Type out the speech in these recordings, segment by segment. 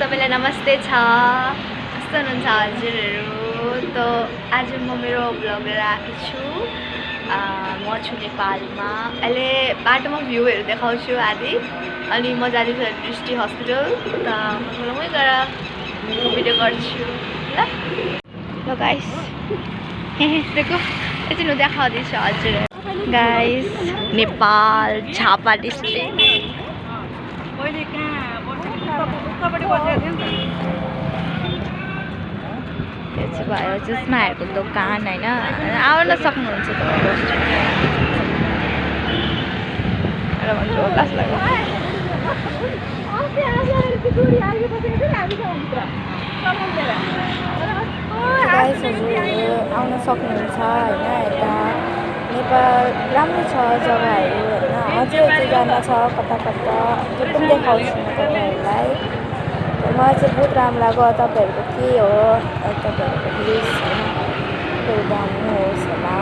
सबैलाई नमस्ते छ। कस्तो हुनुहुन्छ हजुरहरू? त आज म मेरो ब्लग लिएर आएको छु। म छु नेपालमा। अहिले बाटोमा भ्यूहरू देखाउँछु आदि। अनि म जाँदैछु दृष्टि हस्पिटल। त म वहीँ गएर भिडियो गर्छु ल गाइस। देखो एकछिन म देखाउँदैछु हजुरहरू। Guys Nepal Jhapa district. यो चाहिँ भयो चस्माहरूको दोकान होइन, आउन सक्नुहुन्छ आउन सक्नुहुन्छ होइन। यता नेपाल राम्रो छ जग्गाहरू होइन, अझै अझै जान छ कता कता, त्यो पनि देखाउँछु म तपाईँहरूलाई। मलाई चाहिँ बहुत राम्रो लाग्यो। तपाईँहरूको के हो तपाईँहरूको भ्युज होइन, तपाईँहरू भन्नुहोस् होला।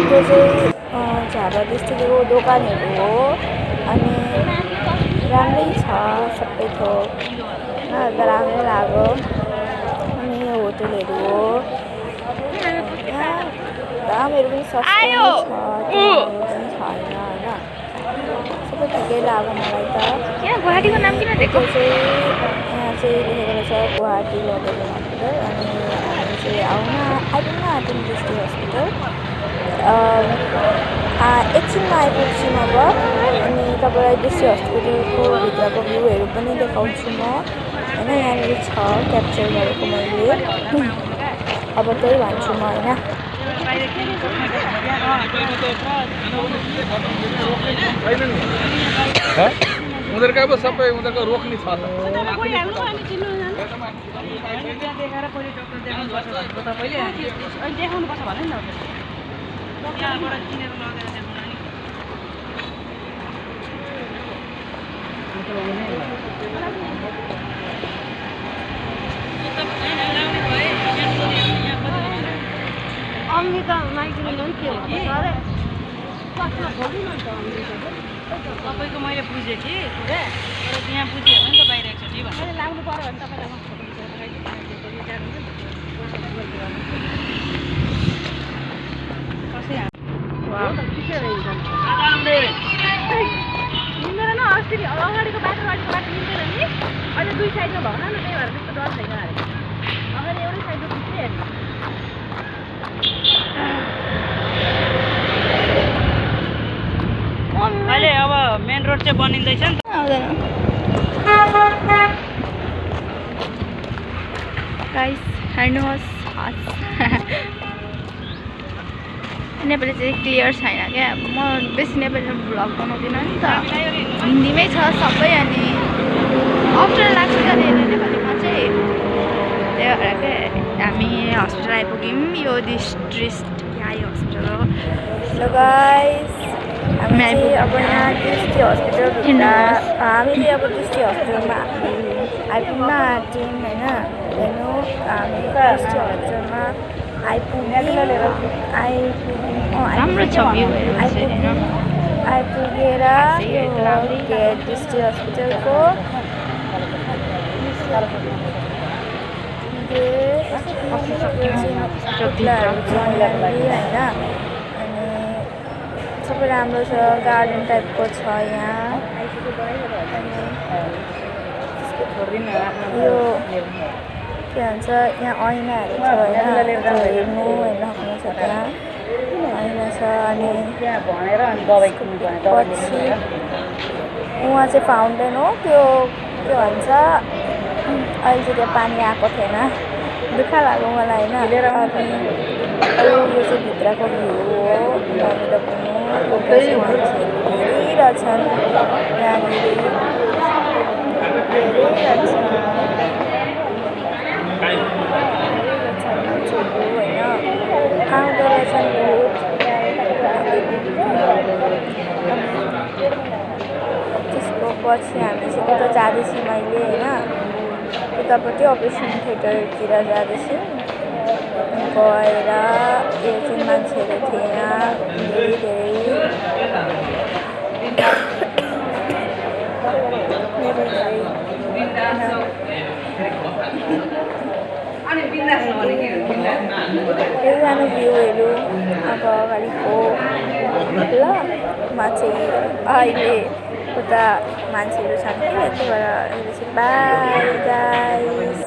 त्यो चाहिँ झापा डिस्ट्रिक्टको दोकानहरू हो अनि राम्रै छ सबै थोक होइन, राम्रै लाग्यो। अनि होटलहरू हो, दामहरू पनि सस्तो छ, पनि छैन होइन, सबै ठिकै लाग्यो मलाई त। गुवाहाटीको नाम किन दिएको? यहाँ चाहिँ लेखेको रहेछ गुवाहाटी लग्यो हस्पिटल। अनि हामी चाहिँ आइपुग्न आँट्यौँ दृष्टि हस्पिटल। एकछिनमा आइपुग्छु अब। अनि तपाईँलाई दृष्टि हस्पिटलको भित्रको भ्यूहरू पनि देखाउँछु म होइन। यहाँनिर छ क्याप्चर गरेको मैले, अब त्यही भन्छु म होइन। उनीहरूको अब सबै उनीहरूको रोक्ने छ त। तपाईँको मैले बुझेँ कि कुरा, तर त्यहाँ बुझ्यो भने त बाहिर एकचोटि भनेर लाग्नु पर्यो भने तपाईँलाई मिल्दैन न। अस्ति अगाडिको बाटो मिल्दैन नि, अहिले दुई साइडमा भएन न, त्यही भएर त्यस्तो डर छैन अरे। अगाडि एउटै साइडमा पुग्छ हेर्नु। अहिले अब मेन रोड चाहिँ बनिँदैछ नि त। गाइस हेर्नुहोस्, नेपाली चाहिँ क्लियर छैन क्या। म बेसी नेपालीमा भ्लग बनाउँदिनँ नि त, हिन्दीमै छ सबै। अनि अप्ठ्यारो लाग्छ क्या नेपालीमा चाहिँ। त्यही भएर क्या हामी हस्पिटल आइपुग्यौँ। यो दृष्टि आई हस्पिटल हो। हेलो गाइस, हामी चाहिँ अब यहाँ दृष्टि हस्पिटल हामी चाहिँ अब दृष्टि हस्पिटलमा आइपुग्न आँट्यौँ होइन। हेर्नु हामी दृष्टि हस्पिटलमा आइपुगेर यो गेट दृष्टि हस्पिटलको होइन। अनि सबै राम्रो छ, गार्डन टाइपको छ यहाँ। यो के भन्छ, यहाँ ऐनाहरू छ होइन, हेर्नु हेर्न सक्नुहुन्छ। त्यहाँ ऐना छ। अनि पछि उहाँ चाहिँ फाउन्टेन हो, त्यो के भन्छ, अहिले चाहिँ त्यहाँ पानी आएको थिएन, दुःख लाग्यो मलाई होइन। अनि यो चाहिँ भित्रको भ्यू हो, यहाँनिर पुग्नु मान्छेहरू धेरै रहेछन्, यहाँनिर धेरै रहेछन् मान्छेहरू होइन, आउँदो रहेछन् बहुत। त्यसको पछि हामी चाहिँ उता जाँदैछु मैले होइन, उतापट्टि अपरेसन थिएटरतिर जाँदैछु। गएर यो चाहिँ मान्छेहरू थिए यहाँ धेरै धेरै। सानो भ्यूहरू अब अगाडिको ल म चाहिँ अहिले उता मान्छेहरू छन् कि त्यही भएर बाई गाइस।